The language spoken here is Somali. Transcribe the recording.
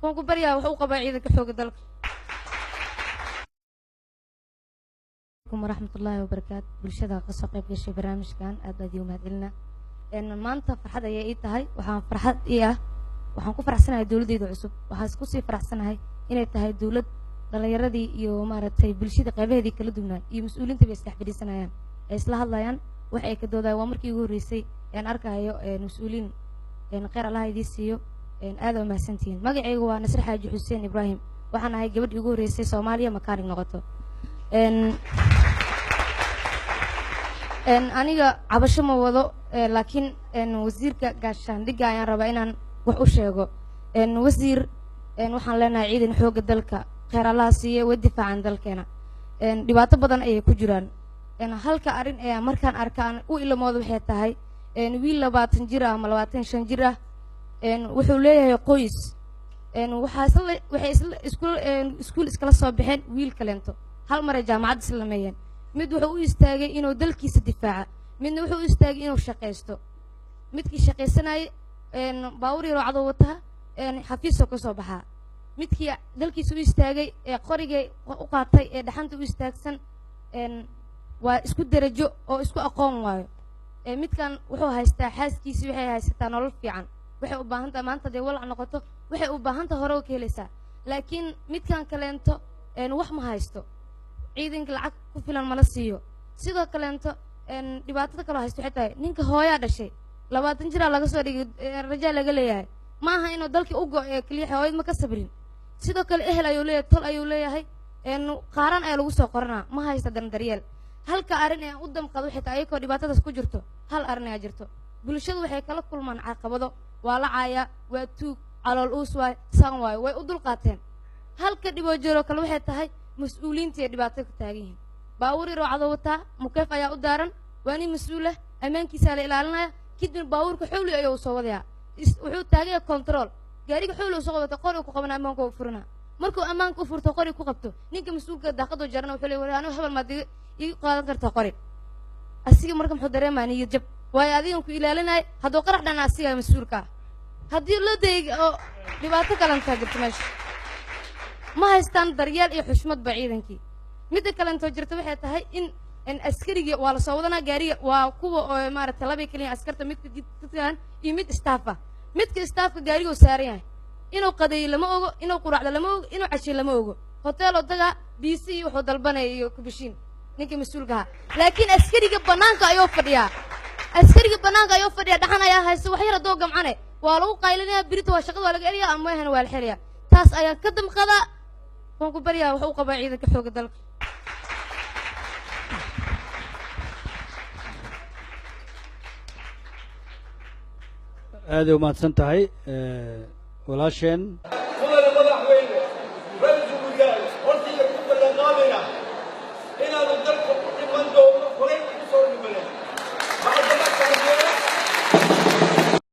Waan ku baryaa, wax u qabaa ciidanka xoogga dalka. Waraxmat ullaahi wabarakaatu. Bulshada kasoo qayb gashay barnaamijkan aad baad iigu mahadcelinaa. Maanta farxad ayay ii tahay. Waxaan farxad ii ah, waxaan ku faraxsanahay dowladdeyda cusub. Waxaan isku sii faraxsanahay inay tahay dowlad dhalinyaradii iyo maaragtay bulshada qaybaheedii kala duwnaa iyo mas-uuliyiinta bay isdhex fadhiisanayaan, ay isla hadlayaan, wax ay ka doodayaan. Waa markii ugu horreysay aan arkayo mas-uuliyiin. Kheyr Allah idii siiyo, aad aa umahadsantihiin. Magacaygu waa Nasre Xaaji Xuseen Ibraahim. Waxaan ahay gabadhii ugu horreysay Soomaaliya makaanig noqoto. Aniga cabasho ma wado, laakiin wasiirka gaashaandhigga ayaan rabaa inaan wax u sheego. Wasiir, waxaan leenahay ciidan xoogga dalka, kheyr Allaha siiye, way difaacan dalkeena, dhibaato badan ayay ku jiraan. Halka arrin ee markaan arka aan u ilamoodo waxay tahay wiil 20 jir ah ama 25 jir ah, wuxuu leeyahay qoys. Waxaa isla waxay isla isku iskuul iskala soo baxeen wiil kaleento, hal maray jaamacadda isla lameeyeen. Mid wuxuu u istaagay inuu dalkiisa difaaca, midna wuxuu u istaagay inuu shaqaysto. Midkii shaqaysanayay baabuur yaroo cadow wataa, xafiisoo ka soo baxaa. Midkii dalkiisa u istaagay ee qorigay u qaatay ee dhaxanta u istaagsan, waa isku derajo oo isku aqoon waayo. Midkan wuxuu haystaa xaaskiisii, waxay haysataa nolol fiican, waxay u baahan tahay maanta hadday walac noqoto, waxay u baahan tahay hore ka helaysaa. Laakiin midkan kaleento wax ma haysto, ciidanka lacag ku filan mala siiyo. Sidoo kaleento dhibaatada kaloo haysto waxay tahay ninka hooyaa dhashay, 20 jiraa laga soo dhigay, rajaa laga leeyahay. Ma aha inuu dalkii u go- ee keliya, hooyad ma ka sabrin. Sidoo kale ehel ayuu leeyahay, tol ayuu leeyahay, qaaraan ayaa lagu soo qoranaa, ma haysta dan daryeel. Halka arrin ee aan u damqado waxay tahay ayakoo dhibaatadaas ku jirto, hal arrin ayaa jirto: bulshadu waxay kala kulmaan caqabado, waa la caayaa, waa tuug, calool uus waay, saan waayo. Way u dulqaateen. Halka dhiboo jiroo kale waxay tahay mas-uuliyiintii ay dhibaato ka taagan yihiin. Baabuur yaroo cadow wataa, mukeef ayaa u daaran, waa nin mas-uul ah, ammaankiisaa la ilaalinaya. Kadibna baabuurka xowli ayuu soo wadayaa, wuxuu taagan yahay control, gaariga xowli uu soo wata, qori uu ku qabana, ammaanka u furinaa. Markuu ammaanka u furto, qori ku qabto, ninka mas-uulka daaqadoo jarana wuxuu leeyahay, anigu hebel maad iga qaadan kartaa qori? Asiga marka muxuu dareemaa? Niyad jab waayo. Adigan ku ilaalinaya, hadduu qarax dhana asigaa mas-uulka ah. Haddii loo dayay oo dhibaato kalantaa jirto meesha, ma haystaan daryeel iyo xushmadba ciidankii. Midda kalentoo jirta waxay tahay in askarigii waa lasoo wadanaa gaariga, waa kuwa oo maaragtay labay keliya askarta, midka jidkaan iyo mid staff ah. Midka staffka gaariguu saaran yahay, inuu qadeeyo lama ogo, inuu quraacdo lama ogo, inuu cashiyo lama ogo. Hoteeloo tagaa, biisi iyo wuxuu dalbanaya iyo kubishiin ninka mas-uulka ahaa. Laakiin askariga bannaanka ayuu fadhiyaa, askariga bannaanka ayuu fadhiyaa, dhaxan ayaa haysta, wax yar haddoo gamcane waa lagu qaylinaya, birita waa shaqada waa laga eryaa ama mahana waa la xirayaa. Taas ayaan ka damqadaa. Waan ku baryaa, wax u qabaa ciidanka xoogga dalka. Aaday umahadsan tahay walaasheen.